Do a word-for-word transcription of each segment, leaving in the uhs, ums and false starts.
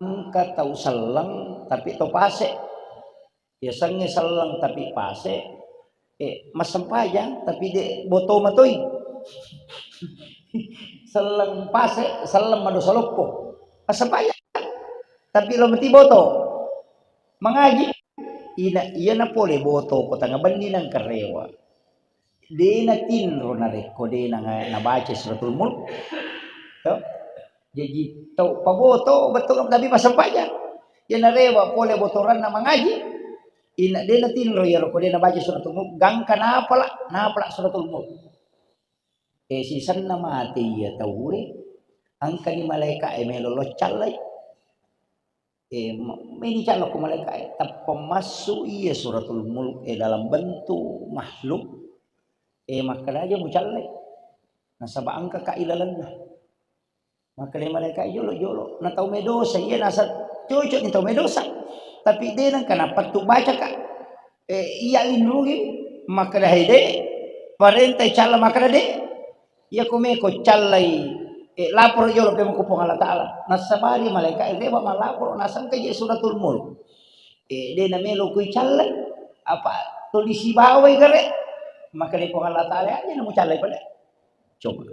engka tau selleng tapi to pase. Yasengnge selleng tapi pase, eh, massempajang tapi de boto matoi. Selleng pase, selleng madosa loppo. Massempajang. Tapi lo mati boto. Mangaji. Ina, iyana pole boto ko tanga benni nang karewa. De natinro narekko de na, nabaca Suratul Mulk. To? Jaji tau paboto bettu tapi massempajang. Iya narewa pole botoranna mangaji. Ina de natinro iyaro ko de nabaca Suratul Mulk, gangka napala, napala Suratul Mulk. Eh, sisenna mate iya tauwe, engkani malaeka e melo loccallai. Eh, ma-, meni callo ko malaeka e, tappa massu iya Suratul Mulk e dalam bentuk makhluk. Eh, makkeda aja mucallai. Nasaba engka ka ilalenna. Makkeda malaeka e, jolo-jolo, na tau medosa, iya nasa cocok ni tau medosa. Tapi de nengka napattu baca ka. Eh, iya linrungi, makkeda hede, parenta calla makkeda de. Iya ko meko callai, eh, lapor jolo pemeng ko Puang Allah Taala. Nasabari malaeka e, reba malapor, nasangka je Suratul Mulk. Eh, de namelo kui callai, apa tuli sibawai gare. Makkeda Puang Allah Taala, aja namu callai pada. Coba.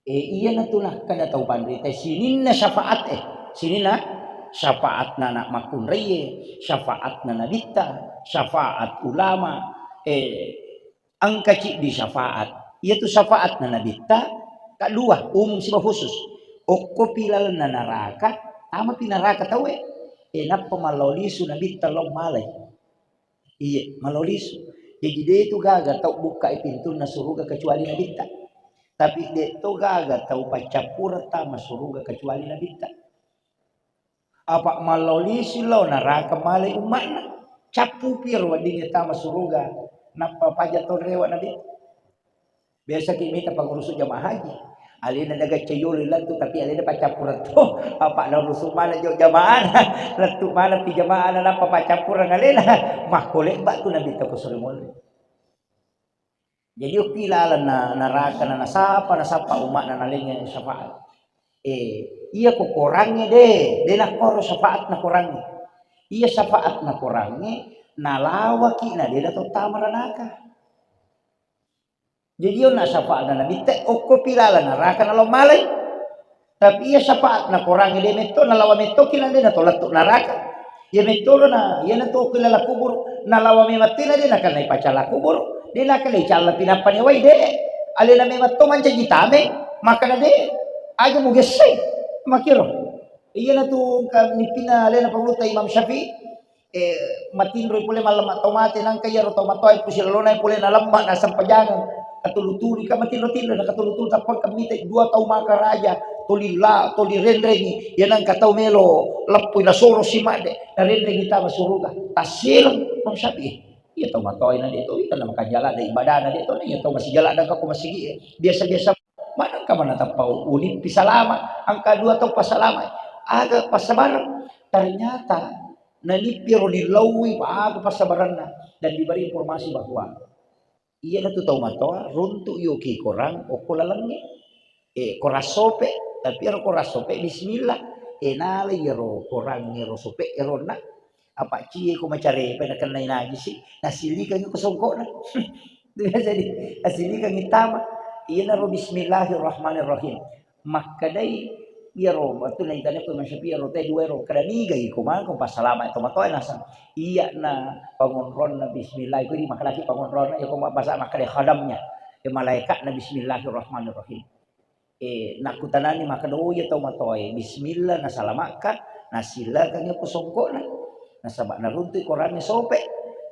Eh, iyana tu nakkeda tau panrita sininna syafaat, eh, sininna syafaatna anak makkunraie, syafaatna nabitta, syafaat ulama, eh, engka ciddi syafaat. Iyatu syafaatna nabitta, kaddua, umum siba khusus. Okkopi lalenna naraka, tamapi naraka tauwe. Eh, nappa mallao lisu nabitta lao malai. Iye, malao lisu. Jaji, de tu gaga tau bukkai pintunna suruga kecuali nabitta. Tapi de to gaga tau paccappureng tama suruga kecuali nabitta. Apa mallao lisu lao naraka malai umma'na. Cappupi ro weddingnge tama suruga, nappa paja to rewa nabitta. Biasa ki mita pangurusu jamaah haji. Alena daga ceyolo lettu, tapi alena paccappureng to. Apa na urusu mana jo jamaah, lettu mana pi jamaah, nappa paccappureng alena. Makkole batu nabitta ko sore mole. Jadi okki laleng na naraka na nasapa, nasapa umma'na nalengnge syafaat. Eh, iya ko korangnge de, de nakkoro syafaat na korangnge. Iya syafaat na korangnge, nalawaki na de na to tama ranaka. Jadi, iyona syafaatna nabitta, okkopi laleng naraka nalao malai. Tapi iya syafaatna korangnge de metto, nalawa mettoki na de nato lettu naraka. Iya mettoro na, iyana to okki laleng kuburu, nalawa memetto na de nakenna ipacalla kuburu, de nakenna icalla pinappa newai de. Alena memetto mancaji tame, makkeda de, aja mugessai, makkiro. Iyana tu engka nippina alena pangulutta Imam Syafi'i. Eh, matinroi pole mallemma tau mate, nangka iyaro tau matoae pusi lalona pole nalemma nasempajangeng, katulu-tulu ka matinro-tinro, nakatulu-tulu tappa engka mita dua tau maka raja, toli la, toli renrengi, iya nangka tau melo leppui nasoro si madde, narenrengi tama suruga, tasseleng Imam Syafi'i. Iya tau matoae na de to, iya na makajala da ibadana de to, iya tau masijala da ko masigi, biasa-biasa Manengka manatappa unippi salama, engka dua tau passalama. Aga passabareng? Ternyata nanippi ro nilaui aga passabarenna dan diberi informasi bahwa iyana tu tau matoa runtu yoki korang okko lalengnge. Eh, korang sope, tapi ero korang sope bismillah. Eh, nala iyaro korang ero sope eronna. Apa cie ko macarepa nakennai najisi, nasilikangi ko songkokna. Jadi, nasilikangi tama. Iyanaro bismillahirrahmanirrahim. Makkedai iyaro wettu naitana ko Imam Syafi'i iyaro te dua ero, kada nigai ko mangko passalama to matoa naseng. Iyana pangonronna bismillah, ko di makkedaki pangonronna, iya ko mabbasa makkeda khadamnya. Iya malaikatna bismillahirrahmanirrahim. Eh, nakkutanani makkeda, "Oh, iya tau matoae, bismillah, nasalama'ka, nasillakangngi ko songko'na." Nasaba naruntui korangnge sope.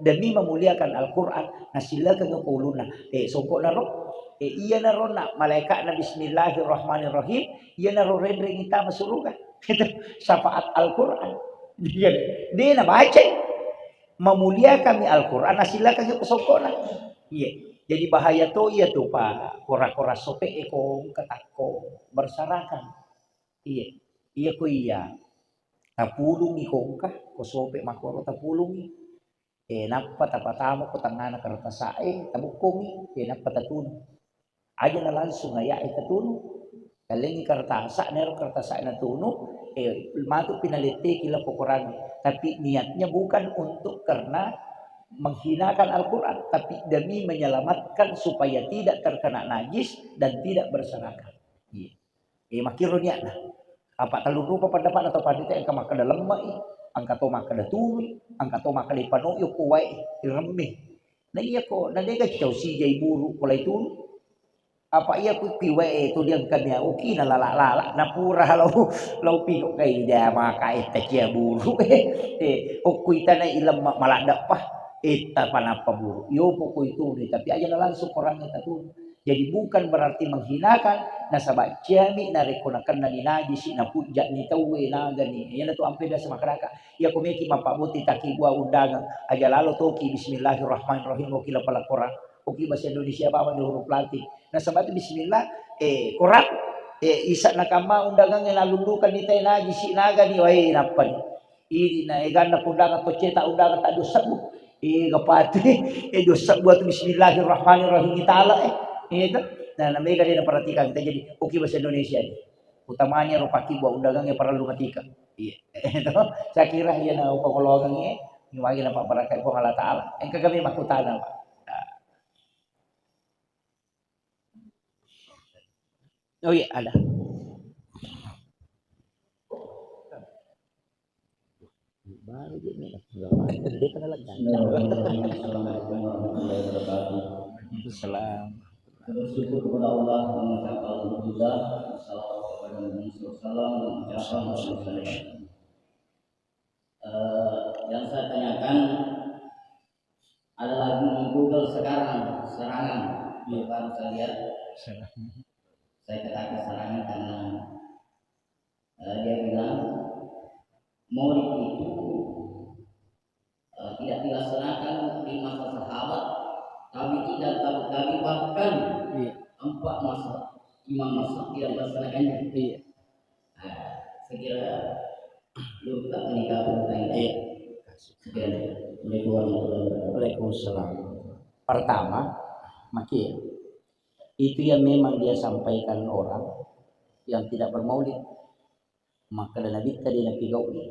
Demi memuliakan Al-Quran, nasillakangngi ko ulunna. Eh, songko'na ro. Eh, iyanaro na malaika'na, "Bismillahirrahmanirrahim." Iyanaro renrengi tama suruga. Itu syafaat Al-Quran. Iya. De nabacai. Memuliakangngi Al-Quran, nasillakangngi ko songko'na. Iya. Jadi bahaya to iya tu, Pak. Kora-kora sope e ko engka takko berserakan. Iya. Iya ko iya. Tapulungi ko engka, ko sope makoro tapulungi. Eh, nappa tapatama ko tengana kertasa'e, tabukkongi, eh, nappa tatunu. Aja na langsung aya'e tatunu. Talengngi kertasa, nero kertasa natunu, eh, matu pinaletteki lappo Quran. Tapi niatnya bukan untuk karena menghinakan Al-Quran, tapi demi menyelamatkan supaya tidak terkena najis dan tidak berserakan. Iya. Eh, makkiro niatna. Apa tellu rupa pendapatna tau pandita, engka makkeda lemme'i, engka to makkeda tunui, engka to makkeda ipanoi okko wae, iremme. Na iya ko, na dega cau sijai buru ko lai tunu. Apa iya ku ki wae tu diangkania, oki na lala-lala, na pura lau, lau piko kai dia maka etta cia buru. Eh, okko itana ilemme maladde pa, etta panappa buru. Yo poko itu ni, tapi aja na langsung orangnya tatu. Jadi bukan berarti menghinakan, nasaba ciami narekko nakennani najisi, napujjani tauwe nagani. Iyana tu ampe biasa makkedaka, iya ko meki mappaboti takibua undangan, aja lalo toki bismillahirrahmanirrahim, oki lapala Quran, oki bahasa Indonesia bawang di huruf Latin. Nasaba tu bismillah, eh, Quran, eh, isa nakamma undangan nalundukan ni tai najisi nagani, wae nappani. Idi na eganna kondangan to cetak undangan tak dua sebbu. Ega pati, eh, dua sebbu atau bismillahirrahmanirrahim kita ala, eh. Itu. Nah, namanya kan dia perhatikan kita jadi oke bahasa Indonesia ni. Utamanya ro paki buat undangan yang perlu matika. Iya. Itu. Saya kira iya na upa kolongan ya. Ini lagi nampak berkat Puang Allah Taala. Yang kagak makutana, Pak. Nah. Oh iya, ada. Baru dia ni, dia kena lega. Bismillahirrahmanirrahim. Assalamualaikum warahmatullahi wabarakatuh. Waalaikumsalam. Bersyukur kepada Allah, mengucapkan alhamdulillah, salawat kepada Nabi sallallahu alaihi wasallam, mengucapkan alhamdulillah. Eh, yang saya tanyakan adalah di Google sekarang, serangan. Iya. Baru saya lihat. Serangan. Saya katakan serangan karena, eh, dia bilang Maulid itu, eh, tidak dilaksanakan di masa sahabat, tabi'in dan tabi'ut tabi'in, bahkan Iya. empat masa imam masa tidak melaksanakannya. Iya. Nah, saya kira lu tak menikah pun Iya. Sekian. Assalamualaikum warahmatullahi wabarakatuh. Waalaikumsalam. Pertama, maki itu yang memang dia sampaikan orang yang tidak bermaulid. Makkeda Nabitta de napigau'i.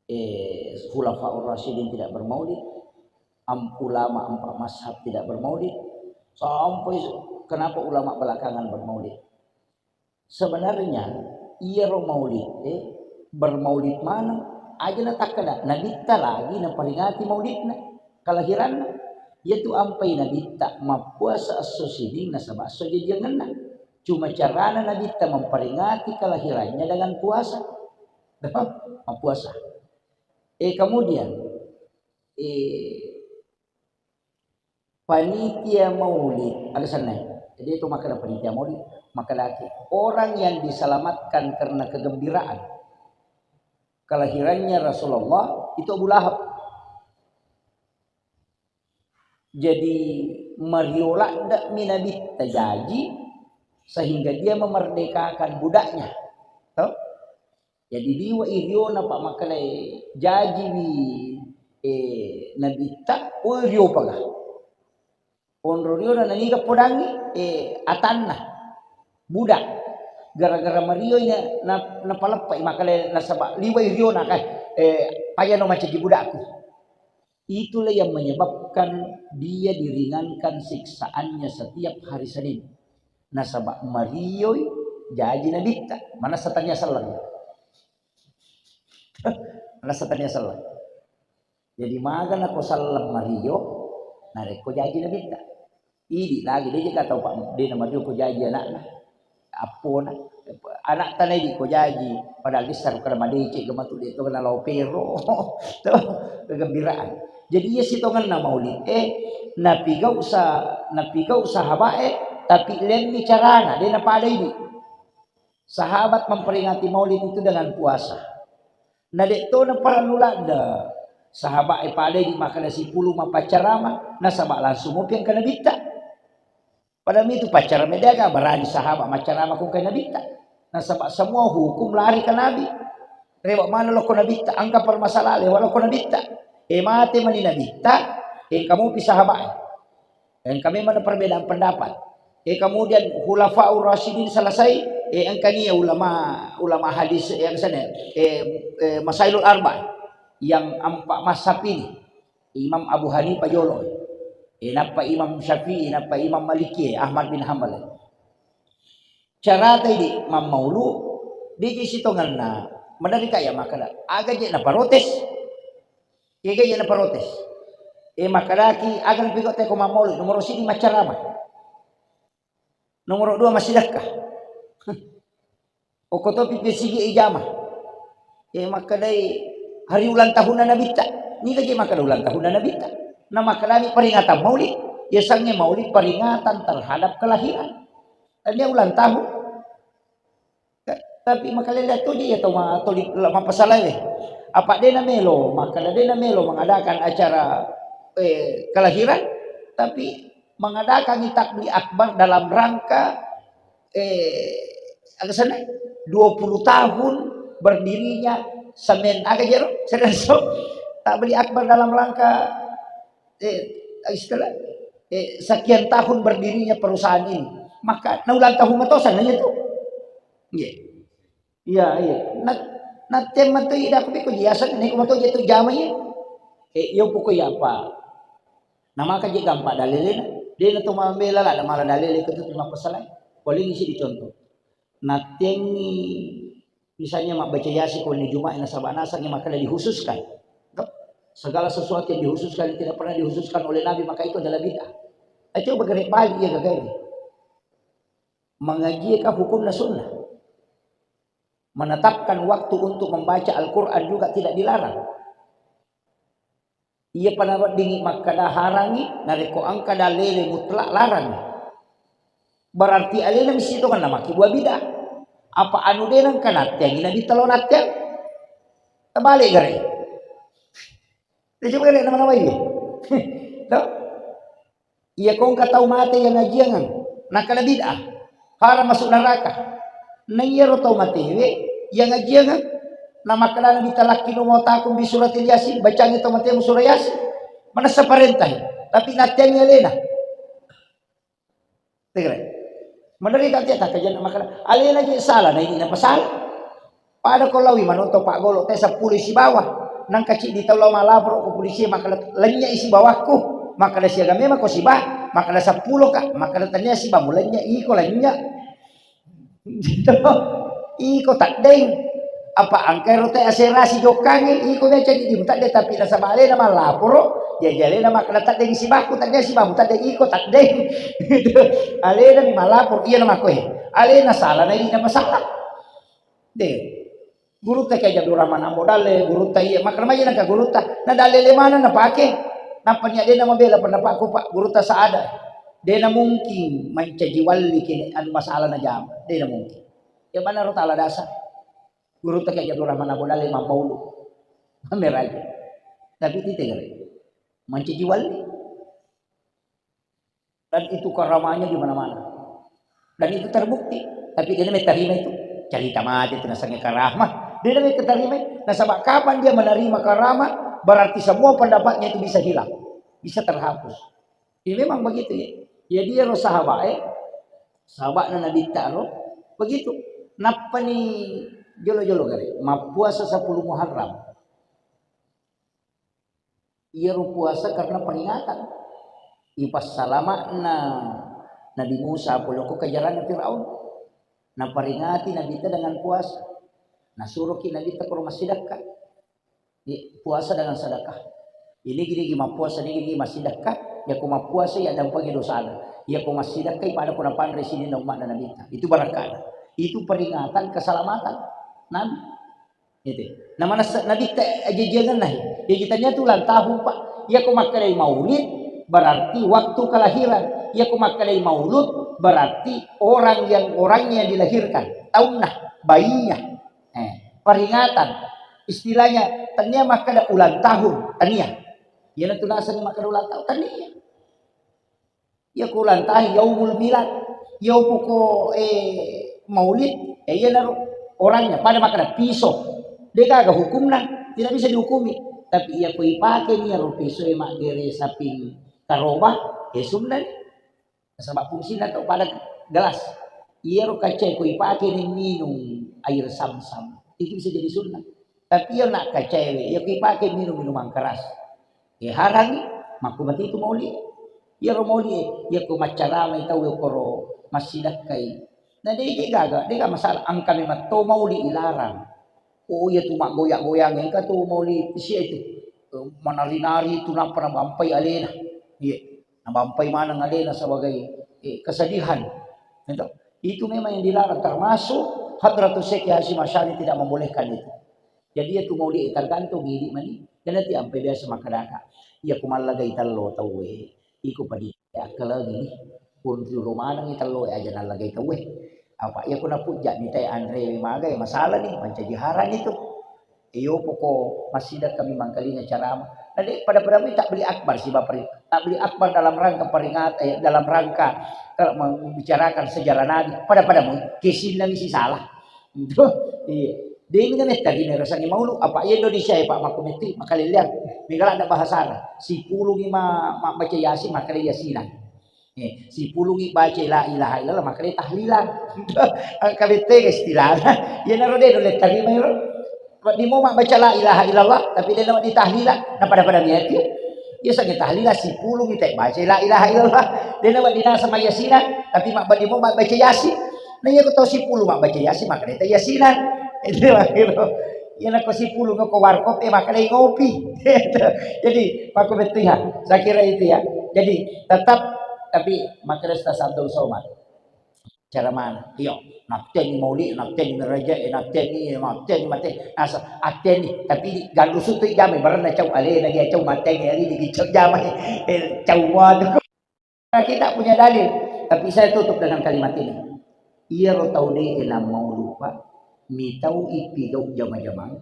Eh, Khulafaur Rasyidin tidak bermaulid, am-, ulama empat mazhab tidak bermaulid, sampai se-, kenapa ulama belakangan bermaulid? Sebenarnya, iyaro maulid, eh, bermaulid maneng, aja natakkeda, Nabitta lagi naperingati maulidna, kelahiranna. Iyatu ampai Nabitta mappuasa esso siding nasaba esso jajiangenna. Cuma carana Nabitta memperingati kelahirannya dengan puasa. Mappuasa. Eh, kemudian, eh, panitia maulid, ada senna. Jadi itu makkeda panitia maulid, makkedaki, orang yang diselamatkan karena kegembiraan kelahirannya Rasulullah itu Abu Lahab. Jadi, mario ladde'mi Nabitta jaji, sehingga dia memerdekakan budaknya. Toh? Jadi, liwa i riona, Pak, makkalai jajiwi, eh, Nabitta, oh, rio paga. Onro riona naniga podangi, eh, atanna. Budak. Gara-gara marioi na, na, napaleppai, makkalai nasaba liwa i riona, kai, eh, pajano macaji budakku. Itulah yang menyebabkan dia diringankan siksaannya setiap hari Senin. Nasaba marioi jaji Nabitta, manessa tania selleng. Manessa tania selleng. Jadi maga nako selleng mario, narekko jaji Nabitta. Idi lagi, de jega tau, Pak, de namario ko jaji anakna. Appona. Anakta na idi ko jaji, padahal dessa ro kada madeceng ga matu, de to ga nalao pero. To, kegembiraan. Jadi iya sitongenna maulid, eh, napigau sa-, napigau sahabat, eh, tapi lemmi carana, de napada idi. Sahabat memperingati maulid itu dengan puasa. Na de to na parellu ladde. Sahabat e pada idi makkeda sipulung mapaccarama, nasaba langsung mopi engka Nabitta. Padahal itu paccarama de aga barani sahabat maccarama ko engka Nabitta. Nasaba semua hukum lari ke Nabi. Rewa mana lo ko Nabitta, engka permasalahan lewa lo ko Nabitta. E mate mani Nabitta, engka mopi sahabat e. Engka memang perbedaan pendapat. Eh, kemudian Khulafaur Rasyidin selesai, Eh, engkani ya ulama, ulama hadis yang sana, eh, eh, Masailul Arba, yang empat mazhab ini, Imam Abu Hanifah jolo, eh, nappa Imam Syafi'i, nappa Imam Maliki, Ahmad bin Hambal. Carata idi mammaulu, diji sitongenna, maderri kaya makkeda, aga je naparotes? Kega je naparotes? Eh, makkedaki, aga napigau te ko mammaulu, nomoro sidi maccarama. Nomoro dua massidekka. Okko topi pesigi ijama. Eh, makkedai hari ulang tahunna Nabitta. Niga je makkeda ulang tahunna Nabitta? Na makkedani peringatan maulid. Ya sange maulid peringatan terhadap kelahiran. Dan dia ulang tahun. Tapi makalele tu je ya tau ma-, toli-, la-, mapasalae. Apa de namelo, makkeda de namelo mengadakan acara, eh, kelahiran, tapi mengadakan takbir akbar dalam rangka, eh, aga sana, dua puluh tahun berdirinya semen, aga jero, semen so, takbir akbar dalam rangka, eh, istilah, eh, sekian tahun berdirinya perusahaan ini. Maka naulang tahun matosan aja tuh. Iya. Iya, iya. Na, natemma tu ida aku biko biasa ni ko mato je tu jama iya. Eh, iyo poko iya apa? Namaka je gampa dalilena. De na to mambela la, mala dalile ko tu mapasalae. Paling isi dicontoh. Natengi misalnya mabbaca Yasin ko ni Jumat nasaba nasang makkeda dikhususkan. Toh? Segala sesuatu yang dikhususkan yang tidak pernah dikhususkan oleh Nabi maka itu adalah bid'ah. Eh, coba gare balik ya gagai. Mengaji ka hukumna sunnah. Menetapkan waktu untuk membaca Al-Quran juga tidak dilarang. Iya pada weddingi makkeda harangi, narekko engka dalele mutlak larang. Berarti alena misi to kan namaki buah bid'ah. Apa anu de nengka nattiangi Nabi telo nattiang? Terbalik gare. Dia coba gare nama-nama ini. Toh? Iya ko engka tau mate yang ngajiangan, nakkeda bid'ah, haram masuk neraka. Na iyaro tau matewe yang ngajiangan, na makkeda Nabi talakki numa takum bi suratil Yasin, bacangi tau matemu surah Yasin. Manessa parentah, tapi nattiangi alena. Tegere. Meneri tak tiap tak kajian makkeda alena je salah, na ini napa salah? Pada ko lawi manontong paggolo te seppulo isi bawah. Nang kacik di tau lao malaporo ko polisi makkeda lennye isi bawahku. Makkeda siaga memang ko siba, makkeda seppulo ka, makkeda tania siba mulennye iko lennye. Iko taddeng. Apa angkai rote aserasi jokkangi, iko dia jadi di mutadde tapi nasaba alena malaporo, jadi alena makkeda taddeng sibaku, taddeng sibamu, taddeng iko taddeng. Alena mi malaporo, iya namakkoe. Alena salah na ini napa salah. De. Gurutta Kiai Abdul Rahman Ambo Dalle, gurutta iya, makkeda maja nengka gurutta, na dalele mana napake? Nappa nia de namabela pendapatku, Pak, gurutta Saada. De namungkin mancaji walli kene anu masalah najama, de namungkin. Ya mana ro tala dasa. Gurutta Kiai Abdul Rahman Ambo Dalle mammaulu. Meraja. Tapi tite gare. Mancaji walli. Dan itu karamahnya di mana-mana. Dan itu terbukti. Tapi dia menerima itu. Cerita mati itu nasanya karamah. Dia menerima. Nasaba kapan dia menerima karamah, berarti semua pendapatnya itu bisa hilang. Bisa terhapus. Ya memang begitu ya. Ya dia roh sahabat eh. Sahabatnya Nabi Ta'ro. Begitu. Nappani jolo-jolo gare. Mappuasa sepuluh Muharram. Iyaro puasa karena peringatan. Ipassalama'na Nabi Musa pole ko kejaranna Firaun. Naperingati Nabitta dengan puasa. Nasuroki Nabitta koro massidekka. Di, puasa dengan sedekah. Ini gini-gini mappuasa, ini gini massidekka. Yako mappuasa ya dampengi dosana. Yako massidekka ipada ko napanre sininna umma'na Nabitta. Itu barakana. Itu peringatan keselamatan Nabi. Itu. Nah, manessa Nabitta ajajiangenna he. Ya, kita niat ulang tahun, Pak. Yako makkedai maulid, berarti waktu kelahiran. Yako makkedai maulud, berarti orang yang, orangnya dilahirkan. Taunna, bayinya. Eh, peringatan. Istilahnya, tania makkeda ulang tahun. Tania. Iyanatu naseng makkeda ulang tahun. Tania. Iya ko ulang tahun, yaumul milad, iya poko, eh, maulid, eh, iyanaro orangnya pada makkeda piso. Degaga hukumna, tidak bisa dihukumi. Tapi iya ko ipake ni iyaro piso e maggere saping karoba, eh, sunna ni. Nasaba fungsinna to pada gelas. Iyaro kacae ko ipake ni minung air samsam, itu bisa jadi sunnah. Tapi iya nak kacae we, iya ko ipake minum minuman keras, eh, harangi, makku mati itu mauli. Iyaro mauli, iya ko maccaramai tau koro massidakkai. Nah, dege gaga, dega masalah, angka memang to mauli ilarang. Oh, iya tu maggoyang-goyang, engka tu mauli sia itu. Eh, manari-nari tu nappa nabampai alena. Iya. Nabampai maneng alena sebagai, eh, kesedihan. Itu, itu memang yang dilarang, termasuk Hadratus Syekh Hasyim Asy'ari tidak membolehkan itu. Jadi, iya tu mauli tergantung idi mani. Dan nanti ampe biasa makkadaka, iya ku mallagai tello tauwe, iko padi akkalengi ni. Pun riolo manengi tello aja nallagai tauwe. Apa iya ku napujja ni tae anre magai masalah ni, mancaji harang itu. Iyo poko massidakka mi mangkalinga carama. Na de pada-pada mi takbeli akbar siba peri-, takbeli akbar dalam rangka peringat-, eh, dalam rangka, eh, membicarakan sejarah Nabi. Pada-pada mu kesinna mi si salah. Itu, iya. De mi na metta ri rasangi maulu, apa iya Indonesia ya Pak makku metti makaleleang. Mega ladda bahasana. Sipulungi ma-, mabbaca Yasin, makkeda Yasinan. Eh, sipulungi baca la ilaha illallah, makkeda tahlilan. Engka betega istilahna. Iyanaro de nulle tarima iro. Wedding mo mabbaca la ilaha illallah, tapi de nawedding tahlilan, na pada-pada miati. Iya sange tahlilan sipulungi te baca la ilaha illallah. De nawedding nasama Yasinan, tapi mabbadi mo mabbaca Yasin. Na iya ko tau sipulung mabbaca Yasin, makkeda te Yasinan. Itu akhirnya. Iya nako sipulung ko warkop, eh, makkeda ngopi. Jadi, makku bettiha. Saya kira itu ya. Jadi, tetap, tapi makkeda Ustaz Abdul Somad. Cara mana? Iyo, natteni mauli, natteni meraja, eh, natteni, eh, natteni mate, nasa, atteni, tapi di, gallusu tu jamai, baranna cau alena, dia cau mateni, ali di cau jamai, eh, cau matu. Kita punya dalil, tapi saya tutup dengan kalimat ini. Iyaro tau de enang maulu, Pak, mitau ipigau jama-jamang,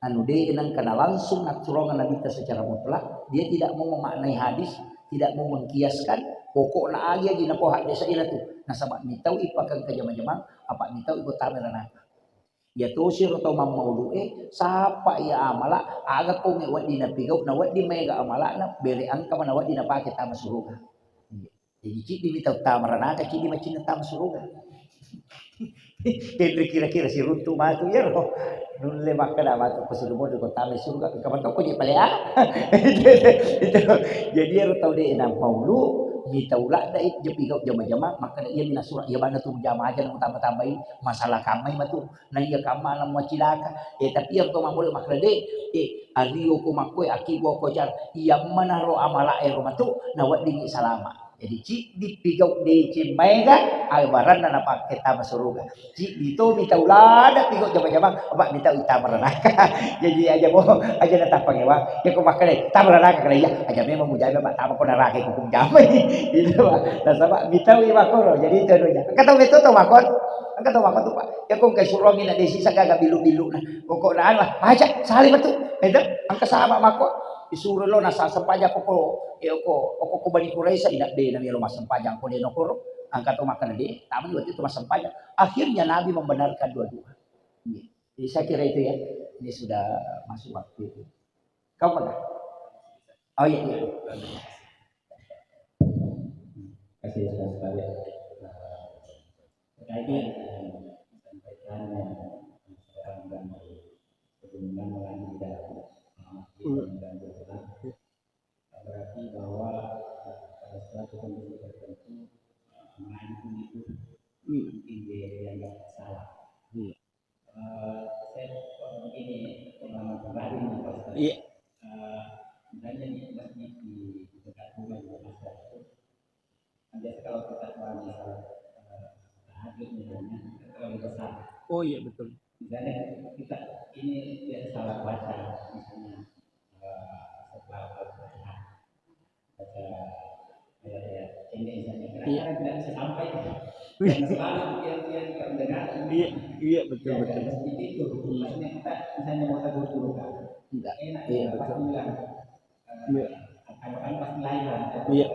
anu de nengka na langsung naturongeng Nabitta secara mutlak, dia tidak mau memaknai hadis, tidak mau mengkiaskan, pokokna agi-agi napoha desa ila tu. Nasaba mitau ipakengka jama-jamang, apa mitau iko tama ranaka. Iya tosi ro tau mammaulu'e, sapa iya amala, aga pong wedding napigau, na wedding maega amala'na, bere engka mana wedding napake tama suruga. Jadi, ciddi mi tau tama ranaka, ciddi macinna tama suruga. Tenri kira-kira siruntu matu iyaro. Nulle makkeda matu ko sudah bodoh ko tama suruga, engka matokko je pale ah. Itu. Jadi iyaro tau de na maulu, mi tau ladda je pigau jama-jama, makkeda iya mina sura, iya bana tu jama aja na mutamba-tambai, masalah kamai matu. Na iya kamma na muacilaka. Eh, tapi iyaro to mammula makkeda de, eh, ario ko makkoe, akibua ko car, iya manaro amala ero matu, na weddingi salama. Jadi, ciddi pigau deceng maega, albaranna napake tama suruga. Ciddi to mitau ladda pigau jama-jama, apa mitau itama ranaka. Jadi, aja mo, aja natappa ngewa. Ya ko makkeda, tama ranaka kala iya, aja memang mujama, Pak, tama ko naraka ko jamai. Itu, Pak. Nasaba mitau i makkoro. Jadi, itu anunya. Engka tau metto to makkoro. Engka tau makkoro tu, Pak. Ya ko engka surongi na desi sagaga bilu-bilu na. Pokokna anu, aja, sali matu. Itu, engka sama makko. Isuro lo nasa sempajang poko, eh, oko, oko, ko Bani Quraisy, ina de nami lo massempajang ko de nokoro, angka to makkeda de, tama waktu itu massempajang. Akhirnya Nabi membenarkan dua-dua. Iya. Jadi saya kira itu ya, ini sudah masuk waktu itu. Kau mana? Oh iya, iya. Kasih sekali. Terkait dengan disampaikan seorang dan hubungan dengan tidak, eh, dan berarti bahwa, eh, pada suatu kondisi tertentu, eh, mengancam itu mungkin dia dianggap salah. Iya. Eh, saya, eh, begini, pengalaman pribadi nih, Pak Ustaz. Iya. Eh, misalnya di masjid di dekat rumah juga masih ada. Biasa kalau kita, kalau misalnya, eh, tahajud misalnya, kita terlalu besar. Oh iya, betul. Misalnya kita ini biasa salah baca, misalnya, eh, setelah Al-Fatihah, baca ayat-ayat pendek misalnya. Iya. Kadang-kadang tidak bisa sampai. Iya. Dan selalu dia, dia juga mendengar. Iya, iya, betul, ya, betul. Dan seperti itu. Iya. Maksudnya kita misalnya mau tegur guru kan. Tidak. Enak, iya, ya, betul. Pasti bilang, Iya. Iya.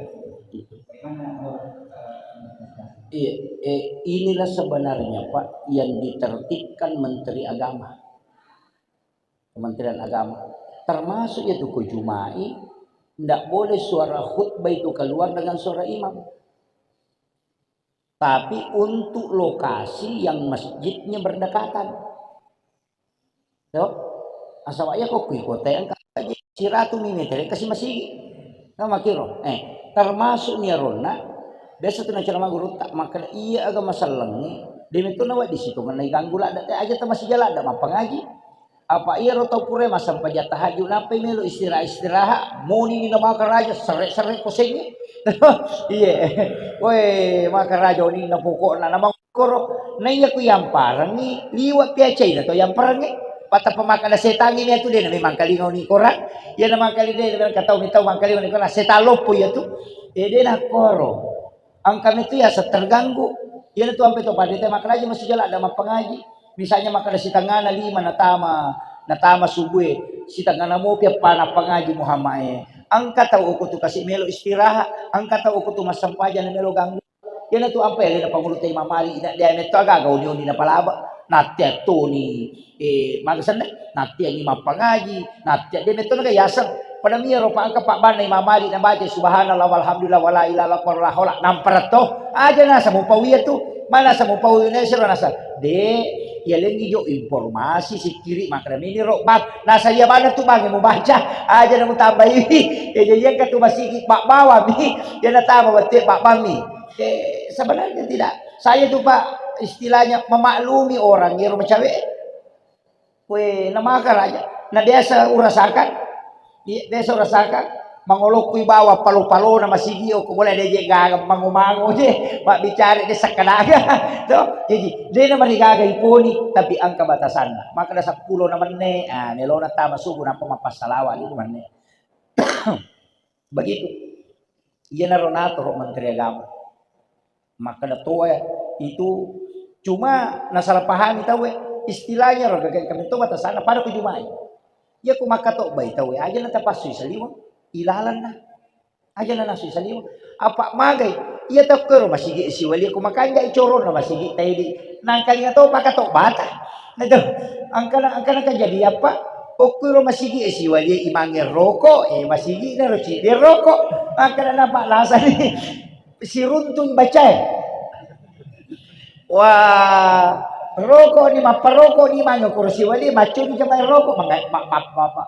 Iya, eh, inilah sebenarnya, Pak, yang ditertibkan Menteri Agama. Kementerian Agama. Termasuk itu ko Jumai, ndak boleh suara khutbah itu keluar dengan suara imam. Tapi untuk lokasi yang masjidnya berdekatan. Yo, asal iya ko kui kota yang kaji siratu mi meter kasi masigi. Nah, makiro. Eh, termasuk ni aronna, biasa tu nacara maguru tak makan iya aga masallengi. Demi tu nawa di situ mengenai ganggu ladda te aja temasi jalan ada mappangaji. Apa iya ro tau pura massempajang tahajud, nappai melo istirahat-istirahat, moni ni na maka raja, serre-serre kosengnge. Iye. Woi, maka raja ni na pokokna, na mangkoro, na iya ku yamparengi, liwa piacai na to yamparengi. Patappa maka na setangi ni atu de na memang kalingau ni korang. Iya na mangkali de na katau ni tau mangkalingau ni korang, setan loppo iya tu. Eh, de na koro. Engka metu yaseng terganggu. Iyana tu ampe to pandita makkeda aja masih jalan ada mappangaji. Misalnya makkeda sitengana lima natama, natama subuh e, sitengana mopi appa nappangaji Muhammad e. Engka tau okko tu kasi melo istirahat, engka tau okko tu massempajang na melo ganggu. Iyana tu ampe alena pangulu te Imam Malik, ina dia metto aga gauni-uni napalaba. Natte attoni. Eh, maga senna, nattiangngi mappangaji, nattiang de metto naga yaseng. Pada miyaro pa engka pabbanna Imam Malik nabaca subhanallah walhamdulillah wala ilaha illallah wallahu akbar, nampara to. Aja nasa mupau iya tu. Mana sa mupau iya sira nasa. De, yalengngi jo informasi sikiri makkeda mini ro bang. Nasa iya bana tu bang mubaca. Aja na mutambai. Ya jadi engka tu masigi pabbawami. Ya natama wettu pabbami. Eh, sebenarnya tidak. Saya tu, Pak, istilahnya memaklumi orang ero macawe. Weh, namaka raja. Na biasa urasakan. Iya, biasa urasakan. Mangolokkui bawa palo-palo na masigi, oh, ko boleh deje gaga mango-mango je. Mabbicara de sakkadaga. To, jadi de na marigaga iponi, tapi engka batasanna. Makkeda seppulo na menne, ah, melona tama subuh nampa mappassalawa di menne. Begitu. Iyanaro natoro Menteri Agama. Makkeda toa itu cuma nasalah pahami tauwe. Istilahnya ro gaga kami to batasanna pada ku jumai. Iya ku makkatobbai tauwe aja na tapassui saliweng ilalanna. Aja na nasui saliweng. Apa magai? Iya tokko ro masigi siwali ku makanja icorona masigi taidi. Nangkalinga to makkatobbata. Aduh, angkana, angkana kejadian, Pak. Okko ro masigi e siwali imangnge roko, eh, masigi na ro cidi roko. Angkana napa lasani siruntung bacae. Wah, roko ni mapparoko ni mangnge kuro siwali macuni jamae roko,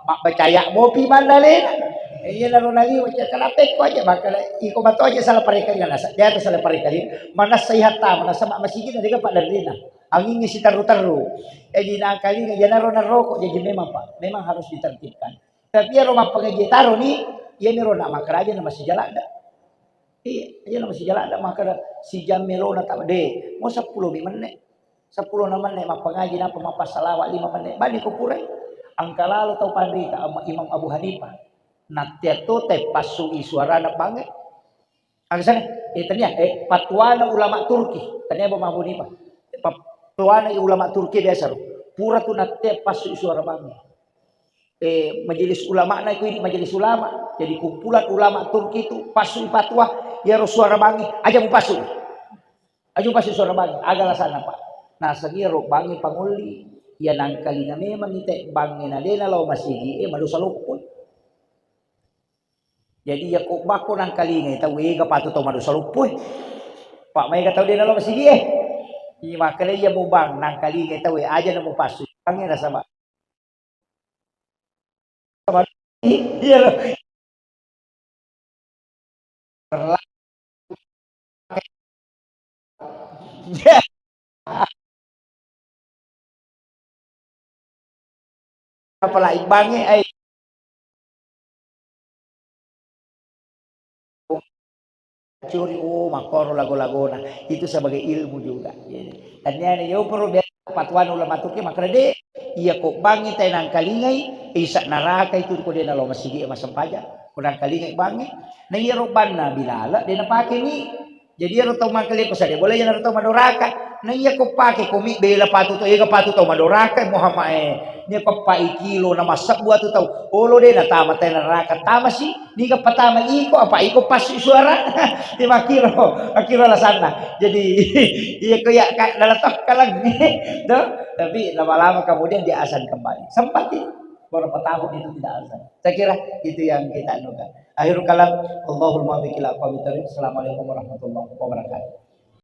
mabacaya mopi mandalena. Iya naro naliwa, kenapa ko aja bakal iko mato aja salah parekali nasa. Dia salah parekali. Manassa ihatta, manassa ma masigi na dega Pak Darlina. Angingnge siterru-terru. Jadi nangkalinga iyanaro naroko, jadi memang, Pak, memang harus ditertibkan. Tapi iyaro mappangaji taroni, iyaniro na makkaraja na masih jaladda. Iya, iya na masih jaladda makkada sijam melona tama de, mo seppulo mi menne. Seppulo na menne mappangaji napa mappassalawa lima menne. Bani ko purai. Angka lalo tau panrita Imam Abu Hanifah. Nattea to te passui suarana bangnge. Aga sana? Eh, tania, eh, patuana ulama Turki. Tania Abu Hanifah. Patuana ulama Turki biasa ro. Pura tu natte passu suara bangi. Eh, majelis ulama na itu ini majelis ulama. Jadi kumpulan ulama Turki itu passu fatwa. Ya ro suara bangi. Aja mu passu. Aja mu passu suara bangi. Aga lasana, Pak. Nah, segi ro bangi pangulli. Ya nangkalinga memang ite bangi na dena lao masigi. Eh, madosa loppo. Jadi iya ko bako nangkalingai tau ega patu tau madosa loppo e. Pak maega tau de nalo masigi e. Iya makkeda iya mubang nangkalingai tau e aja na mupassu. Ange nasaba. Iya lo. Apalagi bangnge ai. Curi, oh, makkoro lago-lagona. Itu sebagai ilmu juga. Taniana yo poro biasa patuan ulama tuke makkeda de, iya ko bangnge tai nangkalingai, isa neraka itu ko de nalo masigi massempajang. Ko nangkalingai bangnge. Na iya ro banna bilala de napake ni. Jadi ero tau mangkalinga ko sade bola iya naro tau madoraka. Na iya ko pake ko mi bela patu tau ega patu tau madoraka Muhammad e. Nia ko pai kilo na massebbu atu tau. Olo de na tama tai neraka tamasi. Niga patama iko apa iko passu suara. Di makiro, makiro alasanna. Jadi iya ko ya dalam tokkalang. Tuh, tapi lama-lama kemudian dia azan kembali. Sempat itu beberapa tahun itu tidak azan. Saya kira itu yang kita anukan. Akhirul kalam, Allahul muwaffiq ila aqwamit thariq. Assalamualaikum warahmatullahi wabarakatuh.